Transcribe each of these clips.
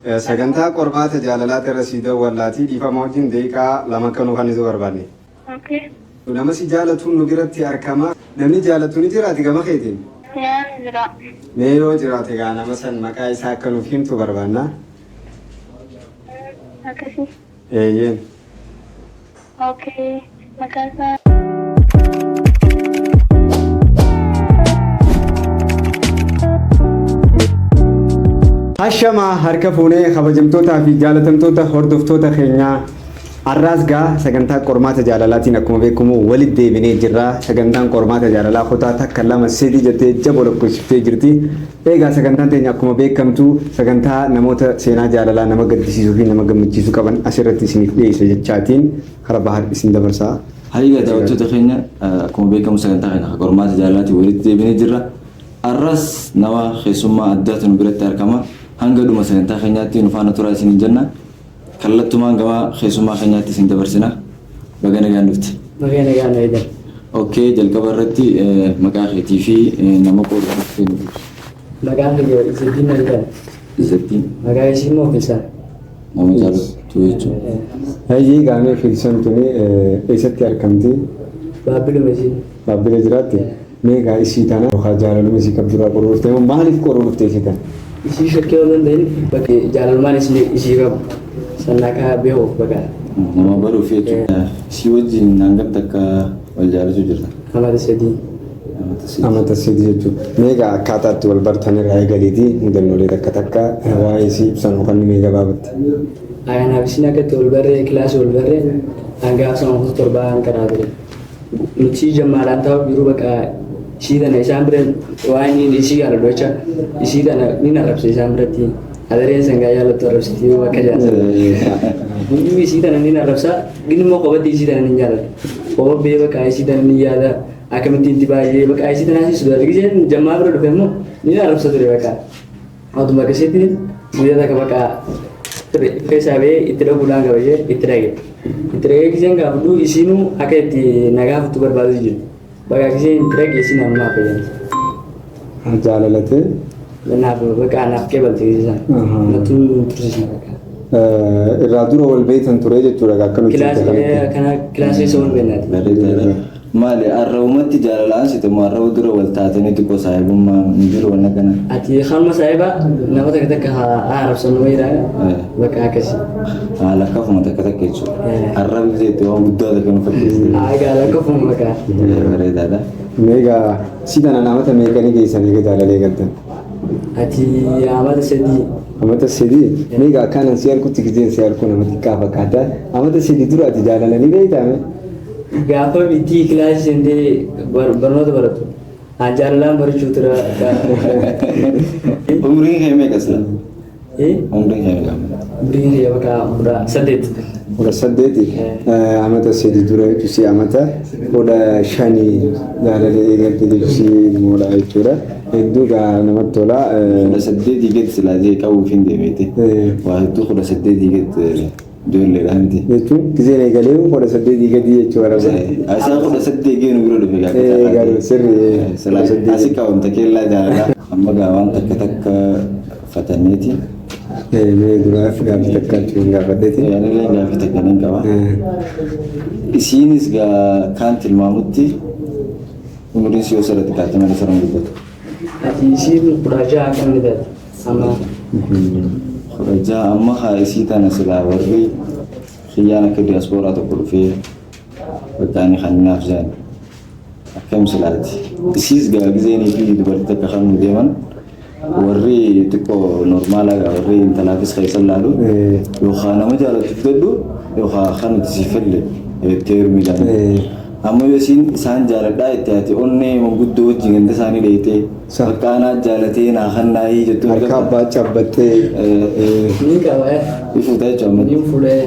Sagantaa qormaata jaalalaati irra sii dawwallaatii dhiifama wajjin daqiiqaa 2 akka nu kennitu barbaanne. Okay. Nama si jaalatuun nu biratti argama. Namni jaalatu ni jiraati gama keetiin? Yaa ni jira. Mee yoo jiraate gaa nama san maqaa isaa akka nuuf himtu barbaanna. Akkasii. Eeyyeen. Okay. Maqaa isaa Hashamaa harka fuunee kabajamtootaa fi jaalatamtoota hordoftoota keenyaa har'aas gaa sagantaa qormaata jaalalaatiin akkuma beekamu walitti deebinee jirra. Sagantaan qormaata jaalalaa kutaa 1 2 3 jettee jaboo lakkoofsiftee jirti. Egaa sagantaan teenya akkuma beekamtu sagantaa namoota seenaa jaalalaa nama gaddisiisuu fi nama gammachiisu qaban asirratti isiniif dhiyeessa jechaatiin karaa Bahar isin dabarsaa. Hayyee daawwattoota keenya, akkuma beekamu sagantaa keenya qormaata jaalalaatiin walitti deebinee jirra. Har'as nama keessummaa addaatu nu biratti argama. Hanga dhuma sagantaa keenyaatti nu faana turaa isiniin jenna. Kallattumaan gama keessummaa keenyaatti isin dabarsina. Baga nagaan dhufte. Baga nagaan eegan. Okay, jalqaba irratti maqaa keetii fi nama qooda dhuftee nu ibsi. Maqaan kiyya Izzettiin na jedhama. Izzettiin. Maqaa ishii immoo Filsan. Nama jaallattu jechuudha. Hayyee gaamee Filsan tuni eessatti argamti? Baabbiluma isiin. Baabbila jiraatti? Mee gaa isii tana yookaan jaalaluma isii qabdurraa qoruu dhuftee moo maaliif qoruu dhufte isii tana? Isii shakkii osoo hin ta'in bakka jaalalumaan isii qabu sanna akka beekuuf bakka. Nama baruuf jechuudha. Isii wajjin hangam takka wal jaalachuu jirta? Amata 3. Amata 3. Amata 3 jechuudha. Mee gaa akkaataa itti wal bartan irraa eegaliitii mudannoolee takka takka waa'ee isii ibsan yookaan mee gabaabatti. Kanaaf isiin akka itti wal barree kilaasii wal barree hanga asuma kutaa torbaa karaa ture. Nuti jammaadhaan taa'u jiru bakka ishii tana isaan bira waan inni ishii jaalladhu jecha ishii tana ni arrabse isaan biratti adareen sangaa jaallattu arrabsiti yoo akka jaallattu. Hunduu ishii tana ni arrabsa gin immoo qobatti ishii tana ni jaalladha. Qoba bee bakka ishii tana ni yaada akkamitti itti baay'ee bakka ishii tana si sodaata giseen jammaa bira dhufe immoo ni arrabsa ture bakka. Otuma akkasitti guyyaa takka bakka keessaa ba'ee itti dhaquudhaan kabajee itti dhaqe. Itti dhaqee giseen gaafadhu isiinuu akka itti na gaafattu barbaadu jiru. Bakka giseen itti dhaqe isiin ammaa fayyadamte. Jaalalatee. Naaf bakka naaf qeebalte gisee sana. Nattuun tursiisne bakka. Irraa dura wal beektan ture jechuudha akka nuti Kilaasii keessa wal beeknaati. Maali arrabumatti jaalalaan situ moo arraba dura wal taatanii xiqqoo saahibummaa hin jiru wanna kana? Ati harma saahiba nama takka takka haa arrabsan nama jira bakka akkasii. Haa lakkafuma takka takka jechuudha. Arrabni jettee waan guddaa takka nu fakkeessite. Haa egaa lakkafuma bakka. Bareedaadha. Meegaa si tana namata meeqanii geessan eega jaalalee galtan? Ati amata 3. Amata 3 meegaa akkanan si argutti gizeen si arguu nama xiqqaa fakkaata. Amata 3 dura ati jaalala ni beektaa mee? Gaafa bitti kilaasii seentee barnoota barattu. An jaalalaan barachuu tura. Umriin kee meeqa sila? Umriin kee meeqa? Umriin kee bakka 18. 18 amata 3 dura jechuun amata 15 jaalalee eegalte jechuun moodha jechuudha. Hedduu gaa namatti tola. 18 gadi silaa jee qabuuf hin deemeete. Waa hedduu 18 gadi ijoolleedha miti. Jechuun giseen eegalee 18 gadi jechuudha. Isaan 18 geenu bira dhufe gaafa. Garuu sirri. Silaa asii qabamta keellaa jaalalaa. Amma gaa waan takka takka fatanneeti. Mee dura gaaffii takka jechuun gaafadheeti. Anillee gaaffii takka nan qaba. Isiinis gaa kaan tilmaamutti umriin si yoo sirra xiqqaate malee sirra hin guddatu. Ati isiin 16 akka inni taate amma. 16 amma haa isii tana silaa warri kiyyaan akka diyaaspooraa tokko dhufee bakka ani kan naaf jedhan akkam silaati. Isiis gaa gizeenii fi dubartii takka kan nu deeman warri xiqqoo normaalaa gaa warri intalaafis keessa laalu yookaan nama jaalatu fidadhu yookaan kan nuti si fedhe jettee heerumii jedhan. Amma yoo isiin isaan jaaladhaa itti ati onnee manguddoo wajjin ganda isaanii dheeytee bakka anaa jaalatee naa kannaayii jettuu ni Harka qabdaa? abbaa cabbattee. Ni qaba. Ni fuuta jechuudha amma. Ni fuudhee.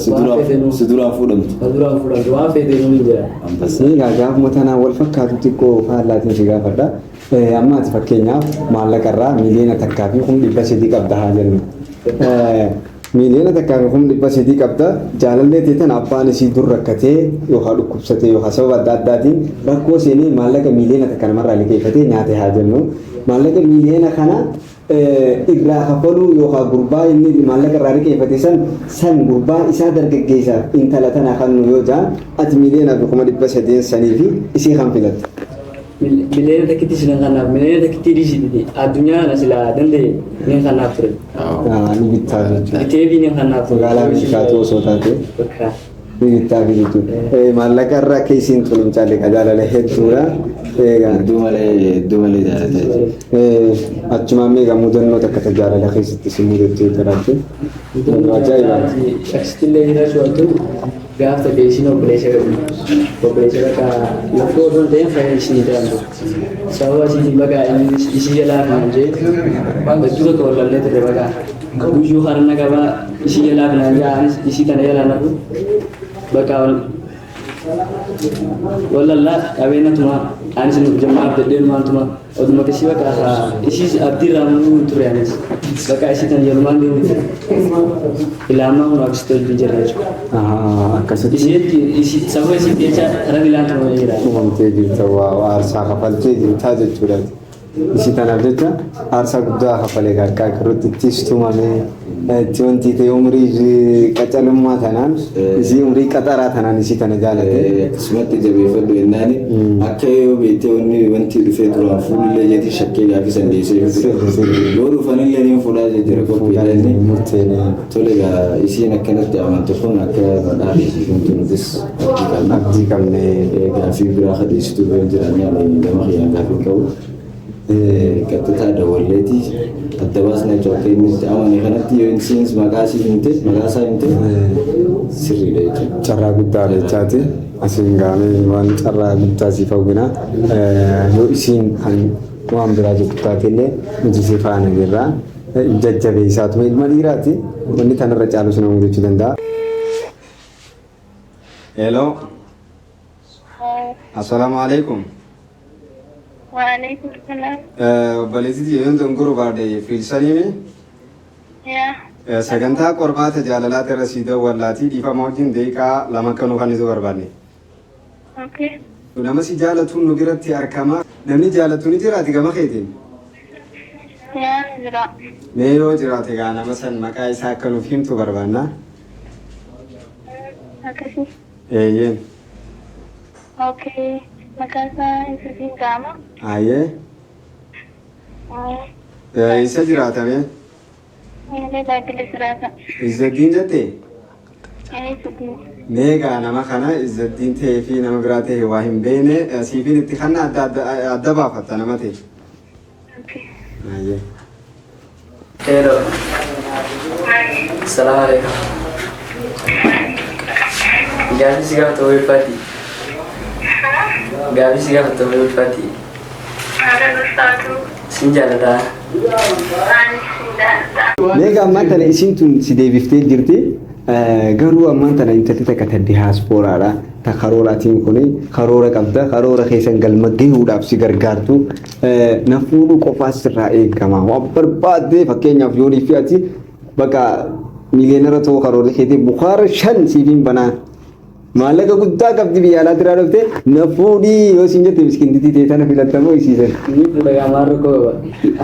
Si Waan feete si duraan fuudhamtu. Na duraan fuudhamtu waan feete nuu hin jira. Ambassa. Egaa gaafuma tanaan wal fakkaatu xiqqoo faallaatiin si gaafadha. Amma ati fakkeenyaaf maallaqa irraa 1,300,000 qabda haa jennu. 1,300,000 qabda jaalallee ta'e tana abbaan isii dur rakkatee yookaan dhukkubsatee yookaan sababa adda addaatiin rakkoo seenee maallaqa 1 miliyoona namarraa liqeeffatee nyaate haa jennu. Maallaqa miliyoona kana Irraa kafaluu yookaan gurbaa inni maallaqa irraa liqeeffate san gurbaa isaa dargaggeessaaf intala tana kannu yoo ja'an, ati 300,000 sanii fi isii kan filatte? Miliyoona takkitti isin kanaaf, miliyoona takkitti dhiisiti, addunyaa kana silaa danda'e ni kanaaf ture. Ni bittaa jechuudha. Biteefi ni kanaaf ture. Magaalaa Meeshikaatu osoo taate Bakka. ni bittaa fi jechuudha. Maallaqa irraa akka isiin tun hin caalle jaalala hedduudha. Egaa Hedduu malee jaalata jechuudha. Achumaan meeqa mudannoo takka ta jaalala keessatti si mudattee jiraachuu? Ajaa'ibaati. Akkasittillee jiraachuu hattu gaaf takka isiin obboleessa qabdi. Obboleessa bakka lakkoo osoo hin ta'in fayyada isinii ta'antu. Sababa isiitiin bakka inni isii jalaa finaan jee hedduu tokko wallallee ture bakka. Guyyuu harna qabaa isii jalaa finaan jee, anis isii tana jalaa nafu bakka wallallaa qabeenya tuma, anis nuuf jammaa abdadheen maantuma oduma akkasii bakka isii abdii irraa muruu ture, anis bakka isii tana jalumaan deemu ture. Ilaamaa kun akkasitti hojii jira jechuudha. Akkasitti. Isheetti isii sababa isii jecha karaa bilaan tumamee jira. Tumamtee jirta, waa aarsaa kafaltee jirtaa jechuudha. Isii tanaaf jecha aarsaa guddaa kafalee akka irratti ittis tumamee itti wanti ta'e, umrii qacalummaa tanaan, isii umrii qaxaraa tanaan isii tana jaalate. Akkasumatti jabeeffadhu jennaani akka yoo beektee wanni wanti dhufee duraan fuullee jeetii shakkee gaafii san geessee Sirri. yoo dhufanillee ni fuudhaa jira qophiidha inni. Murteen. Tole egaa, isiin akkanatti amante kun akka badhaadhe isheen nutis abdii qabna. Abdii qabne. Gaafii biraa kadeessituu bira jiranii, ani gama kiyyaan gaafii qabu. Qaxxitaa dawalleeti adda baasna jechuudha, akka inni itti amane kanatti yoo isiinis maqaa isii himte, maqaa isaa himte, sirriidha jechuudha. Carraa guddaa jechaati. Asiin gaamee waan carraa guddaa siif hawwina. Yoo isiin kan waan biraa jettu taatellee nuti si faana jirra. Jajjabeessaatuma ilma dhiiraati. Wanni tanarra caalu si nama mudachuu danda'a. Hello. Assalaamu alaikum. Waalaikum salam. Obboleettii, yoon dongoruu baadhe fiilsaniimi. Yaa. Sagantaa qormaata jaalalaati irra sii dawwallaatii, dhiifama wajjin daqiiqaa 2 akka nu kennitu barbaanne. Okay. Nama si jaalatuun nu biratti argama. Namni jaalatu ni jiraati gama keetiin? Yaa, ni jira. Mee yoo jiraate gaa nama san maqaa isaa akka nuuf himtu barbaanna. Akkasii. Eeyyeen. Okay. Maqaa isaa Ibsitiin Gaama. Ayyee. Isa jiraatame? Illee Baabile jiraata. Izzaddiin jettee? Ibsitiin. Mee gaa nama kana Izzaddiin ta'ee fi nama biraa ta'e waa hin beekne siifiin itti kanna adda adda adda baafatta nama ta'e. Okay. Ayyee. Hello. Salaam alaikum. Gaafii si gaafatamu ulfaati. Gaafii si gaafatamu ulfaati. Haala ulfaatu. Sin jaalladha. Ani sin jaalladha. Mee gaa ammaan tana isiin tun si deebiftee jirti. Garuu ammaan tana intalli takka ta diyaaspooraadha. Ta karooraatiin kuni karoora qabda. Karoora keessan galma gahuudhaaf si gargaartu. Na fuudhuu qofaa sirraa eegama. Waan barbaadde, fakkeenyaaf yoonii fi ati bakka miiliyoonara ta'uu karoorri keetii, bukaara shan siif hin banaa. Maallaqa guddaa qabdi, biyya alaa biraa dhufte, na fuudhii yoo siin jette, miskintitii ta'e tana filattamoo isiisan? Ni fuudha gaa, maal rakkoo qaba?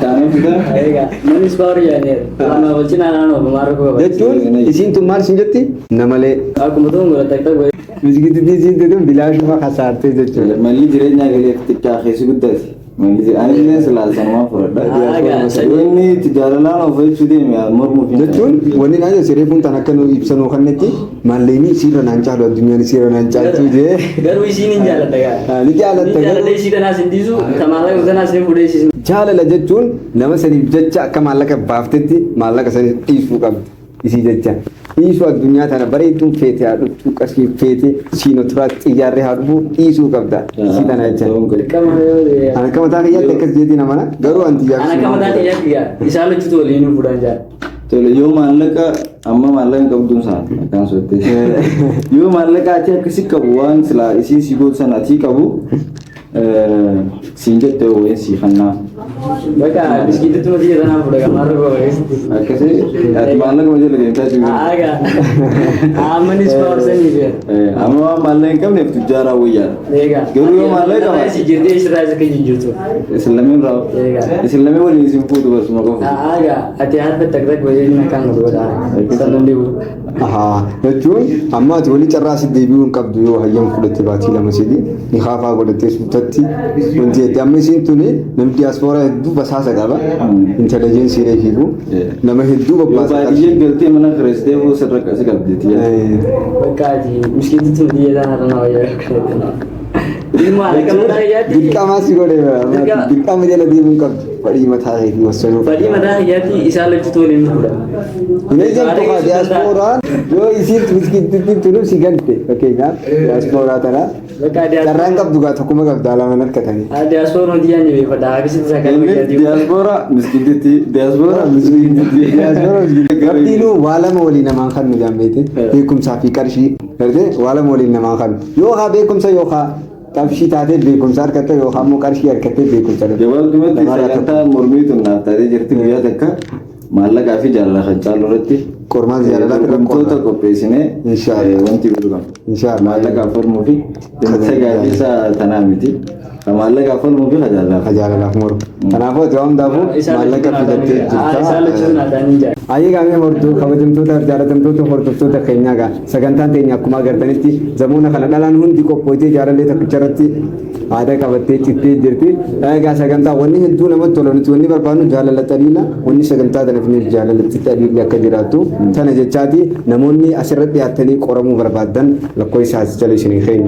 Taanaan fidaa? Egaa namni ispaawar jedhaneera. Amma wal cinaa naannoo maal rakkoo qaba? Jechuun isiin tun maal siin jetti? Na malee. Akkuma ta'u godha takka godhe. Miskintittii isiin tun bilaashuma kasaartee jechuudha. Malli jireenyaa galee xiqqaa keessi guddaati. Malli ani illee silaa sanumaa fudhadha. Yoo inni itti jaalalaan of jechuu deeme mormuuf hin Jechuun wanni naan jedhu reefuun tan akka nu ibsanuu kannetti maallaqni isiirra naan caalu, addunyaan isiirra naan caaltu jee. Garuu isiin hin jaaladha gaa. Ah, ni jaalatta Ni jaaladha, garuu. isii tanaas hin dhiisu, ta maallaqa tanaas ni fuudhee isiin. Jaalala jechuun nama saniif jecha akka maallaqa baaftetti maallaqa saniif dhiisuu qabda. Isii jecha. Dhiisuu, addunyaa tana bareedduun feete haa dhuftu, qarshii feete siinotiraak xiyyaarri haa dhufu, dhiisuu qabda. Isii tana jecha. Dirqama yoo ta'e. Ani akka mataa kiyyaatti akkas jeetii namana, garuu anti Ana akka mataa kiyyaatti gaa isaan lachuutu waliin hin fuudhan jaa. Tole, yoo maallaqa amma maallaqa hin qabduun isaan akkaan sotte. Yoo maallaqa ati akkasi qabu, waan silaa isiin si gootu sana ati qabu. Siin jette wayin sii kannaa. Bakka biskiitti mati jedhan fuudha gamarra koo keessatti. Akkasii ati maallaqa jala deemtaa jiru. Aaga. Amanis powersan jee. Amma waan maallaqa hin qabneef tujjaaraa wayyaadha. Eega. Garuu yoo maallaqa qabaate. Si jirtee isirraa isa kan jirtu. Isin lameen raawwa. Eega. Isin lameen waliin isin fuutu basuma qofa. Aaga. Ati harka tak tak wajjin akkaan godhu. Sannan deebi'u. Ahaa jechuun amma ati walii carraa si deebi'uu hin qabdu yoo hayyama fudhatte baatii lama sadii ni haafaa godhattee suutatti wanti jette amma isiin tuni namni diyaaspooraa hedduu basaasa qaba intelligeensii reefiifu nama hedduu Yoo bobbaasa baadiyyee galtee mana kireessitee fuudhu sirra si qabdi. Bakka ati miskiitti mati jedhan har'a na wayyaa. Ilma akka mataa kiyyaatti. Dirqamaa si godhe dirqama jala deemuu hin qabdu fadhii mataa keetii wassanuu. Fadhii mataa kiyyaatti isaan lachuutu waliin fuudha. Hin ejjattu haa diyaasporaan yoo isiin miskiitti tunu si galte fakkeenyaaf diyaasporaa tana Bakka carraan qabdu gaa tokkuma qabdaa lama harkatanii. Diyaaspoora mati yaan jabeeffadha. Akkasitti sakkal Inni kiyyaatti. diyaaspooraa miskiintitti diyaaspooraa miskiintitti. Rabbiinuu waa lama walii namaan kan nu jaambeete beekumsaa fi qarshii gartee waa lama waliin namaan kan yoo haa beekumsa yoo haa qarshii taatee beekumsa argatte yoo haa immoo qarshii argattee beekumsa argatte. Gabaabdumatti sagantaa mormii tun naaf taatee jirti guyyaa takka maallaqaa fi jaalala kan caalu irratti Qormaata jaalalaa irra dorgomtoota qorra. qopheessinee Inshaallah. wanti godhu qabna. Inshaallah. Maallaqaaf falmuu fi gaaffiisa tanaa miti. Ka maallaqaaf falmuu fi ka jaalalaaf. Ka jaalalaaf moru. Kanaafuu ati waan hundaafuu maallaqa fidattee Isaan lachuutu jirta. naa ta'anii jira. Ayyee gaamee hordoo kabajamtoota fi jaalatamtoota hordoftoota keenyaa gaa sagantaan teenya akkuma agartanitti zamoona kana dhalaan hundi qophootee jaalallee tokkicha irratti aadaa qabattee cittee jirti. Egaa sagantaa wanni hedduu namatti tola nuti wanni barbaadnu jaalala xaliila wanni sagantaa tana finis jaalalatti xaliilli akka jiraattu tana jechaati namoonni asirratti dhiyaattanii qoramuu barbaadan lakkoofsa as jala isinii keenya.